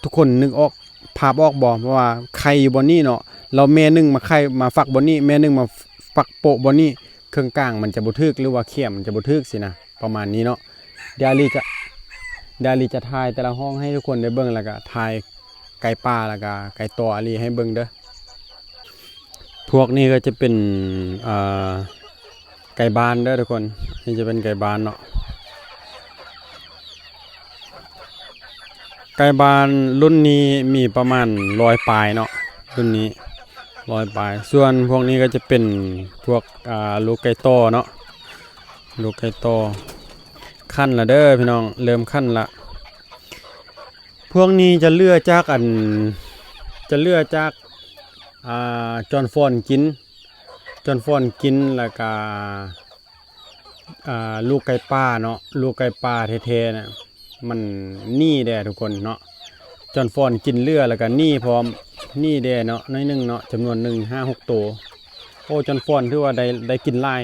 ทุกคนนึกออก ภาพออกบ่ เพราะว่าไข่อยู่บ่อนนี้เนาะ แล้วแม่หนึ่งมาไข่ มาฟักบ่อนนี้ แม่หนึ่งมาฟักโปะบ่อนนี้ เครื่องกลางมันจะบ่ถูก หรือว่าเขียมมันจะบ่ถูกซี้นะ ประมาณนี้เนาะ เดี๋ยวอาลีจะ เดี๋ยวอาลีจะถ่ายแต่ละห้องให้ทุกคนได้เบิ่ง แล้วก็ถ่ายไก่ป่า แล้วก็ไก่ต่ออาลีให้เบิ่งเด้อ พวกนี้ก็จะเป็น อ่า ไก่บ้านเด้อทุกคน นี่จะเป็นไก่บ้านเนาะ ไก่บ้านรุ่นนี้มีประมาณร้อยปลายเนาะ รุ่นนี้ร้อยปลาย ส่วนพวกนี้ก็จะเป็นพวก อ่า ลูกไก่ต่อเนาะ ลูกไก่ต่อ ขันละเด้อพี่น้อง เริ่มขันละ พวกนี้จะเหลือจากอัน จะเหลือจาก อ่า จอนฟอนกิน จอนฟอนกิน แล้วก็ อ่า ลูกไก่ป่าเนาะ ลูกไก่ป่าแท้ๆ น่ะ มันหนีแด่ทุกคนเนาะ จอนฟอนกินเหลือ แล้วก็หนีพร้อม หนีแด่เนาะ หน่อยหนึ่งเนาะ จำนวนหนึ่ง ห้าหกโต โอ้ จอนฟอนถือว่าได้ ได้กินหลาย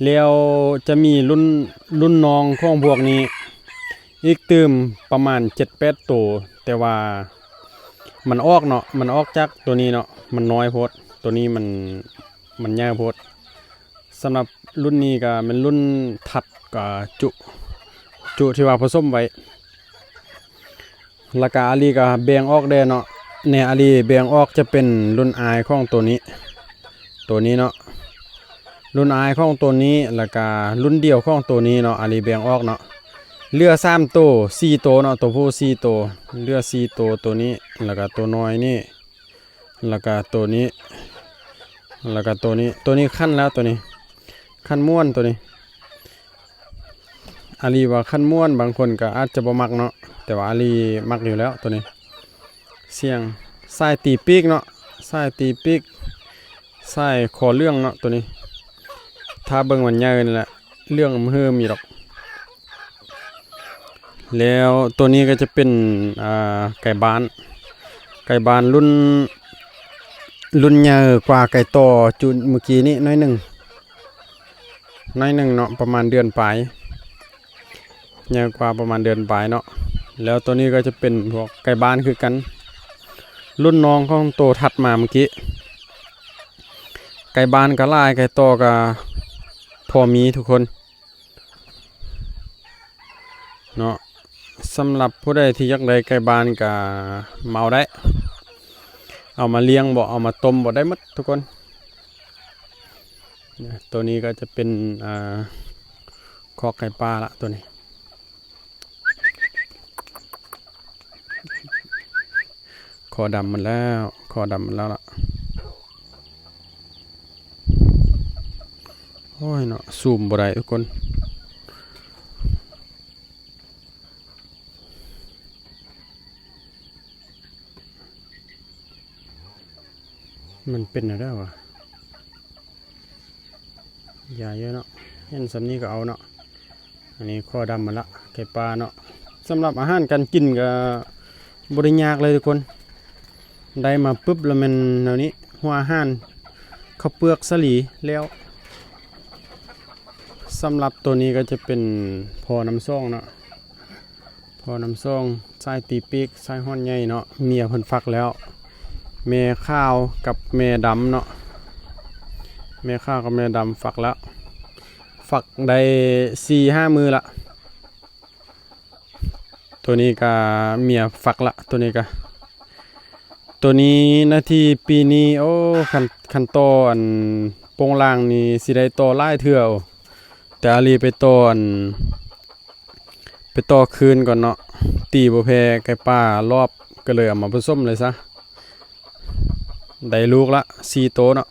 แล้วจะมีรุ่น รุ่นน้องของพวกนี้ อีกตื่มประมาณเจ็ดแปดโต แต่ว่ามันออกเนาะ มันออกจากตัวนี้เนาะ มันน้อยโพด ตัวนี้มัน มันใหญ่โพด สำหรับรุ่นนี้ก็แม่นรุ่นทัด ก็จุ จุที่ว่าผสมไว้ แล้วก็อาลีก็แบ่งออกแด่เนาะ แน่อาลีแบ่งออกจะเป็นรุ่นอ้ายของตัวนี้ ตัวนี้เนาะ รุ่นอ้ายของตัวนี้ แล้วก็รุ่นเดี่ยวของตัวนี้เนาะ อาลีแบ่งออกเนาะ เหลือสามโต สี่โตเนาะ ตัวผู้สี่โต เหลือสี่โต ตัวนี้ แล้วก็ตัวน้อยนี่ แล้วก็ตัวนี้ แล้วก็ตัวนี้ ตัวนี้ขันแล้ว ตัวนี้ขันม่วนตัวนี้ อาลีว่าขันม่วน บางคนก็อาจจะบ่มักเนาะ แต่ว่าอาลีมักอยู่แล้วตัวนี้ เสียงสายตีปีกเนาะ สายตีปีก สายคอเหลืองเนาะ ตัวนี้ ถ้าเบิ่งมันใหญ่นี่แหละ เหลืองอืมหืมอยู่ดอก แล้วตัวนี้ก็จะเป็น อ่า ไก่บ้าน ไก่บ้านรุ่น รุ่นใหญ่กว่าไก่ต่อจุเมื่อกี้นี้หน่อยหนึ่ง หน่อยหนึ่งเนาะ ประมาณเดือนปลาย ใหญ่กว่าประมาณเดือนปลายเนาะ แล้วตัวนี้ก็จะเป็นพวกไก่บ้านคือกัน รุ่นน้องของโตถัดมาเมื่อกี้ ไก่บ้านก็หลาย ไก่ต่อก็พอมีทุกคนเนาะ สำหรับผู้ใดที่อยากได้ไก่บ้านก็มาเอาได้ เอามาเลี้ยงบ่ เอามาต้มบ่ ได้หมดทุกคน เนี่ย ตัวนี้ก็จะเป็น อ่า คอกไก่ป่าละตัวนี้ คอดำหมดแล้ว คอดำหมดแล้วล่ะ โอ้ยเนาะ ซูมบ่ได้ทุกคน ມັນເປັນແນວໃດວະ? ຢາເຍອະເນາະ ເຫັນສ່ຳນີ້ກໍເອົາເນາະ. ອັນນີ້ຄໍດຳມັນລະ ໄກ່ປ່າເນາະ. ສຳລັບອາຫານການກິນກໍບໍ່ໄດ້ຍາກເລີຍທຸກຄົນ, ໄດ້ມາປຶບລະແມ່ນແນວນີ້ ຫົວອາຫານ ເຂົ້າເປືອກ ສາລີ ແລ້ວ. ສຳລັບໂຕນີ້ກໍຈະເປັນພໍ່ນ້ຳຊອງເນາະ. ພໍ່ນ້ຳຊອງ ສາຍຕີປີກ ສາຍຮ້ອນໃຫຍ່ເນາະ. ເມຍເພິ່ນຟັກແລ້ວ ແມ່ຂາວກັບແມ່ດຳເນາະ. ແມ່ຂາວກັບແມ່ດຳຟັກແລ້ວ ຟັກໄດ້ສີ່ຫ້າມື້ລະ. ໂຕນີ້ກະເມຍຟັກລະ ໂຕນີ້ກະ ໂຕນີ້ໜ້າທີ່ປີນີ້ ໂອ້ ຄັນ ຄັນຕໍ່ອັນໂປ່ງລ່າງນີ້ຊິໄດ້ຕໍ່ຫຼາຍເທື່ອ. ໂອ້ ແຕ່ອາລີໄປຕໍ່ອັນ ໄປຕໍ່ຄືນກ່ອນເນາະ ຕີບໍ່ແພ້ໄກ່ປ່າລອບ ກໍເລີຍເອົາມາປະສົມເລີຍຊະ. ໄດ້ລູກລະສີ່ໂຕເນາະ.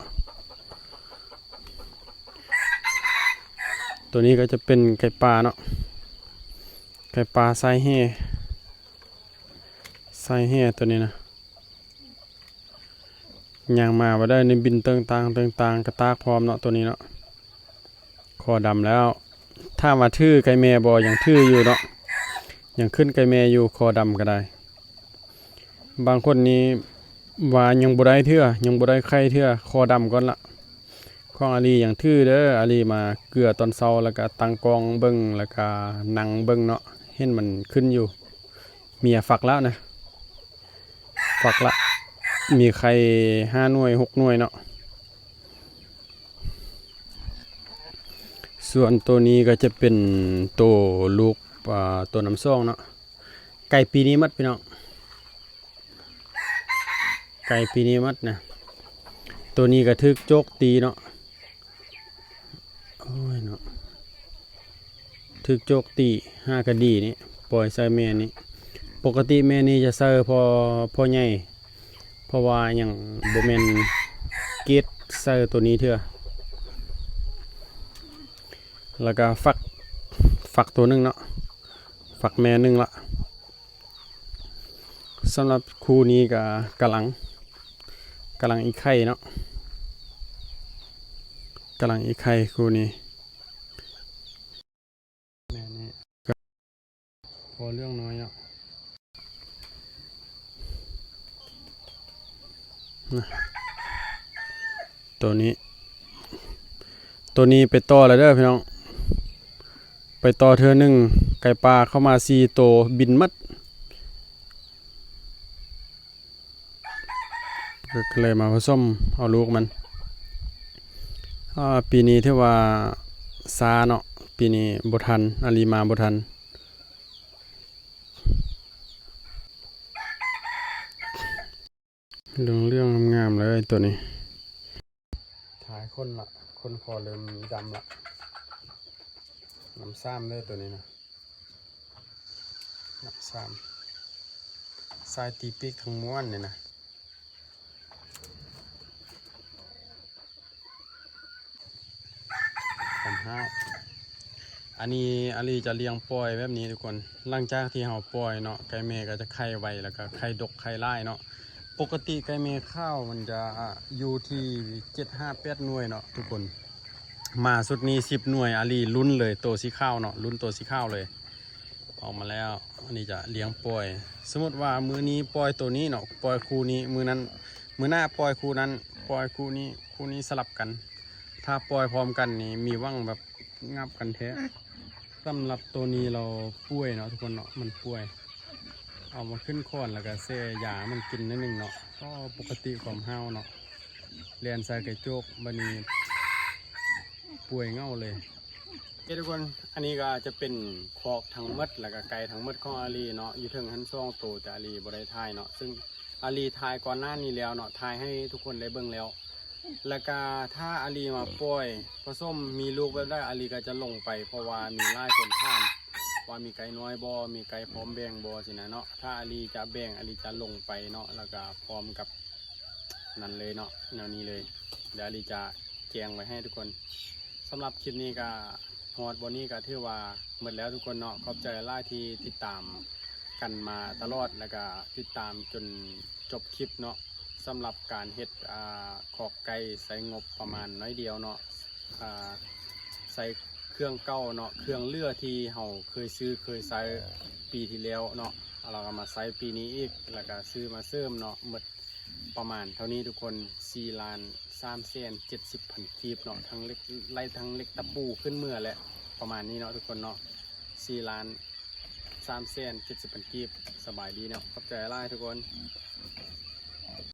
ໂຕນີ້ກໍຈະເປັນໄກ່ປ່າເນາະ ໄກ່ປ່າສາຍແຮ່ ສາຍແຮ່ໂຕນີ້ນະ. ຍ່າງມາບໍ່ໄດ້ນີ້ ບິນເຕີງຕ່າງເຕີງຕ່າງ ກະຕາກພ້ອມເນາະ ໂຕນີ້ເນາະ. ຄໍດຳແລ້ວ ຖາມວ່າຖືໄກ່ແມ່ບໍ່? ຍັງຖືຢູ່ເນາະ ຍັງຂຶ້ນໄກ່ແມ່ຢູ່ ຄໍດຳກໍໄດ້. ບາງຄົນນີ້ວ່າຍັງບໍ່ໄດ້ເທື່ອ ຍັງບໍ່ໄດ້ໄຂ່ເທື່ອ ຄໍດຳກ່ອນລະ. ຂອງອາລີຍັງຖືເດີ ອາລີມາເກືອຕອນເຊົ້າ ແລ້ວກະຕັ້ງກ້ອງເບິ່ງ ແລ້ວກະນັ່ງເບິ່ງເນາະ ເຫັນມັນຂຶ້ນຢູ່. ເມຍຟັກແລ້ວນະ ຟັກລະ ມີໄຂ່ຫ້າໜ່ວຍຫົກໜ່ວຍເນາະ. ສ່ວນໂຕນີ້ກໍຈະເປັນໂຕລູກ ອາ ໂຕນ້ຳຊອງເນາະ. ໄກ່ປີນີ້ໝົດພີ່ນ້ອງ ໄກ່ປີນີ້ໝົດນະ. ໂຕນີ້ກໍຖືກໂຈກຕີເນາະ. ໂອ້ຍເນາະ ຖືກໂຈກຕີ ຫາກະດີນີ້ ປ່ອຍໃສ່ແມ່ນີ້. ປົກກະຕິແມ່ນີ້ຈະໃສ່ພໍ່ ພໍ່ໃຫຍ່ ເພາະວ່າຫຍັງ ບໍ່ແມ່ນເກດໃສ່ໂຕນີ້ເທື່ອ. ແລ້ວກະຟັກ ຟັກໂຕໜຶ່ງເນາະ ຟັກແມ່ໜຶ່ງລະ. ສຳລັບຄູ່ນີ້ກະກຳລັງ ກຳລັງອີກໄຂ່ເນາະ ກຳລັງອີກໄຂ່ຄູ່ນີ້. ແມ່ນີ້ກໍພໍເລື່ອງໜ້ອຍເນາະ ນະ. ໂຕນີ້ ໂຕນີ້ໄປຕໍ່ແລ້ວເດີພີ່ນ້ອງ ໄປຕໍ່ເທື່ອໜຶ່ງ ໄກ່ປ່າເຂົ້າມາສີ່ໂຕ ບິນໝົດ ກໍເລີຍມາປະສົມເອົາລູກມັນ. ອາ ປີນີ້ຖືວ່າຊ້າເນາະ ປີນີ້ບໍ່ທັນ ອາລີມາບໍ່ທັນ. ເຫຼືອງໆ ງາມໆ ເລີຍໂຕນີ້. ທ້າຍຂົນລະ ຂົນຄໍເລີ່ມດຳລະ ນ້ຳຊ້ຳເລີຍໂຕນີ້ນະ ນ້ຳຊ້ຳ ສາຍຕີປີກທັງມ້ວນນີ້ນະ. ຄວາມຫ້າວ ອັນນີ້ອາລີຈະລ້ຽງປ່ອຍແບບນີ້ທຸກຄົນ. ຫຼັງຈາກທີ່ເຮົາປ່ອຍເນາະ ໄກ່ແມ່ກໍຈະໄຂ່ໄວ ແລ້ວກໍໄຂ່ດົກໄຂ່ຫຼາຍເນາະ. ປົກກະຕິໄກ່ແມ່ຂາວມັນຈະຢູ່ທີ່ເຈັດຫາແປດໜ່ວຍເນາະທຸກຄົນ. ມາຊຸດນີ້ສິບໜ່ວຍ ອາລີລຸ້ນເລີຍ ໂຕສີຂາວເນາະ ລຸ້ນໂຕສີຂາວເລີຍ. ອອກມາແລ້ວ ອັນນີ້ຈະລ້ຽງປ່ອຍ. ສົມມຸດວ່າມື້ນີ້ປ່ອຍໂຕນີ້ເນາະ ປ່ອຍຄູ່ນີ້ ມື້ນັ້ນ ມື້ໜ້າປ່ອຍຄູ່ນັ້ນ ປ່ອຍຄູ່ນີ້ ຄູ່ນີ້ສະຫຼັບກັນ. ຖ້າປ່ອຍພ້ອມກັນນີ້ມີຫວັງແບບຫງັບກັນແທ້. ສຳລັບໂຕນີ້ລາວປ່ວຍເນາະທຸກຄົນເນາະ ມັນປ່ວຍ ເອົາມາຂຶ້ນຄອນ ແລ້ວກະແຊ່ຢາໃຫ້ມັນກິນໜ້ອຍໜຶ່ງເນາະ. ກໍປົກກະຕິຄວາມຫ້າວເນາະ ແລ່ນໃສ່ກະໂຈກ ບາດນີ້ປ່ວຍເຫງົາເລີຍ. ເອີ ທຸກຄົນ ອັນນີ້ກໍຈະເປັນຄອກທັງໝົດ ແລ້ວກໍໄກ່ທັງໝົດຂອງອາລີເນາະ ຢູ່ເທິງຫັ້ນສອງໂຕ ແຕ່ອາລີບໍ່ໄດ້ຖ່າຍເນາະ ຊຶ່ງອາລີຖ່າຍກ່ອນໜ້ານີ້ແລ້ວເນາະ ຖ່າຍໃຫ້ທຸກຄົນໄດ້ເບິ່ງແລ້ວ. ແລ້ວກໍຖ້າອາລີມາປ່ອຍປະສົມມີລູກແບບໃດ ອາລີກໍຈະລົງໄປ ເພາະວ່າມີຫຼາຍຄົນຖາມວ່າມີໄກ່ນ້ອຍບໍ່ ມີໄກ່ພ້ອມແບ່ງບໍ່ ຊີ້ນະເນາະ. ຖ້າອາລີຈະແບ່ງ ອາລີຈະລົງໄປເນາະ ແລ້ວກໍພ້ອມກັບ ນັ້ນເລີຍເນາະ ແນວນີ້ເລີຍ ດຽວອາລີຈະແຈ້ງໄວ້ໃຫ້ທຸກຄົນ. ສຳລັບຄລິບນີ້ກໍຮອດບ່ອນນີ້ກໍຖືວ່າໝົດແລ້ວທຸກຄົນເນາະ. ຂອບໃຈຫຼາຍທີ່ຕິດຕາມກັນມາຕະຫຼອດ ແລ້ວກໍຕິດຕາມຈົນຈົບຄລິບເນາະ. ສຳລັບການເຮັດ ອ່າ ຄອກໄກ່ ໃຊ້ງົບປະມານໜ້ອຍດຽວເນາະ ອ່າ ໃຊ້ເຄື່ອງເກົ່າເນາະ ເຄື່ອງເຫຼືອທີ່ເຮົາເຄີຍຊື້ເຄີຍໃຊ້ປີທີ່ແລ້ວເນາະ ແລ້ວກໍມາໃຊ້ປີນີ້ອີກ ແລ້ວກໍຊື້ມາເສີມເນາະ ໝົດປະມານເທົ່ານີ້ທຸກຄົນ ສີ່ລ້ານສາມແສນເຈັດສິບພັນກີບເນາະ ທັງເຫຼັກ ໄລ່ທັງເຫຼັກຕະປູຂຶ້ນເມືອ ແລະ ປະມານນີ້ເນາະທຸກຄົນເນາະ ສີ່ລ້ານສາມແສນເຈັດສິບພັນກີບ. ສະບາຍດີເນາະ ຂອບໃຈຫຼາຍທຸກຄົນ.